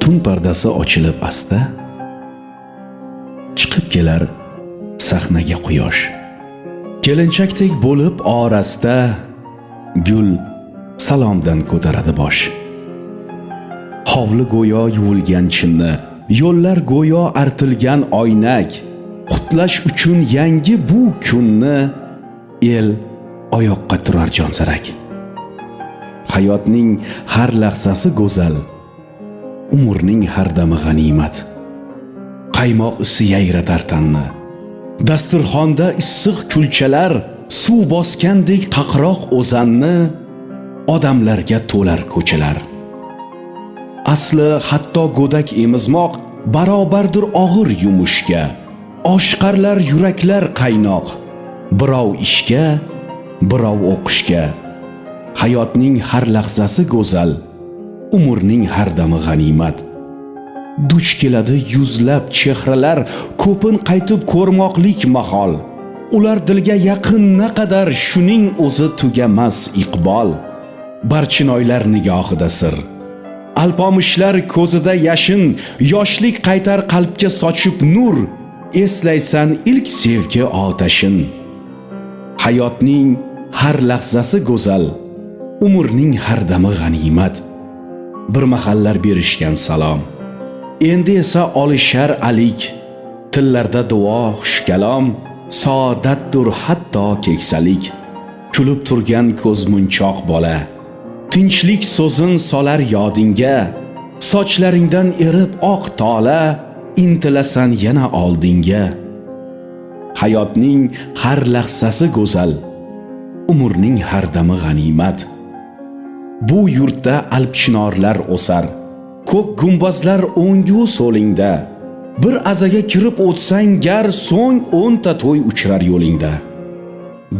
Tun pardasi ochilib asta, chiqib kelar sahnaga quyosh. Kelinchakdek bo'lib orasta, gul salomdan ko'taradi bosh. Hovli go'yo yuvilgan chinni, yo'llar go'yo artilgan oynak. Qutlash uchun yangi bu kunni el oyoqqa turar jonsarak. Hayotning har lahzasi go'zal, umrning har dami g'animat. Qaymoq isi yayratar tanni. Dasturxonda issiq kulchalar, suv bosgandek qaqroq o'zanni, odamlarga to'lar ko'chalar. Asli hatto go'dak emizmoq barobardir og'ir yumushga. Oshqarlar yuraklar qaynoq, birov ishga, birov o'qishga. Hayotning har lahzasi go'zal, umrning har dami g'animat. Duch keladi yuzlab chehralar, ko'pin qaytib ko'rmoqlik mahol. Ular dilga yaqin naqadar, shuning o'zi tugamas iqbol. Barchinoylar nigohida sir. Alpomishlar ko'zida yashin, yoshlik qaytar qalbga sochib nur, eslaysan ilk sevgi otashin. Hayotning har lahzasi go'zal, umrning har dami g'animat. Bir mahallar berishgan salom, endi esa olishar alik. Tillarda duo, xushkalom, saodatdir hatto keksalik. Kulib turgan ko'zmunchoq bola, tinchlik so'zin solar yodingga. Sochlaringdan erib oq tola, intilasan yana oldinga. Hayotning har lahzasi go'zal, umrning har dami g'animat. Bu yurtda alp chinorlar o'sar, ko'k gumbazlar o'ngu so'lingda. Bir azaga kirib o'tsang gar, so'ng 10 ta to'y uchrar yo'lingda.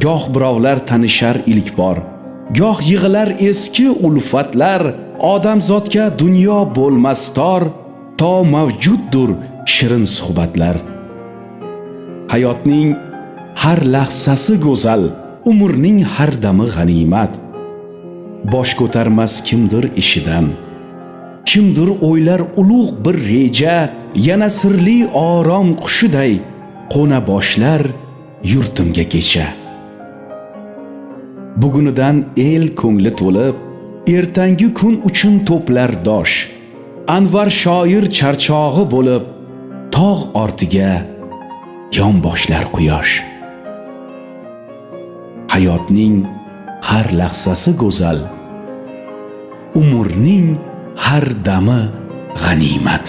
Goh birovlar tanishar ilk bor, goh yig'ilar eski ulfatlar. Odamzodga dunyo bo'lmas tor, to mavjuddur shirin suhbatlar. Hayotning har lahzasi go'zal, umrning har dami g'animat. Bosh ko'tarmas kimdir ishidan, kimdir o'ylar ulug' bir reja. Yana sirli orom qushiday qo'na boshlar yurtimga kecha. Bugunidan el ko'ngli to'lib, ertangi kun uchun to'plar dosh. Anvar shoir charchog'i bo'lib, tog' ortiga yon boshlar quyosh. Hayotning har lahzasi go'zal, umrning har dami g'animat.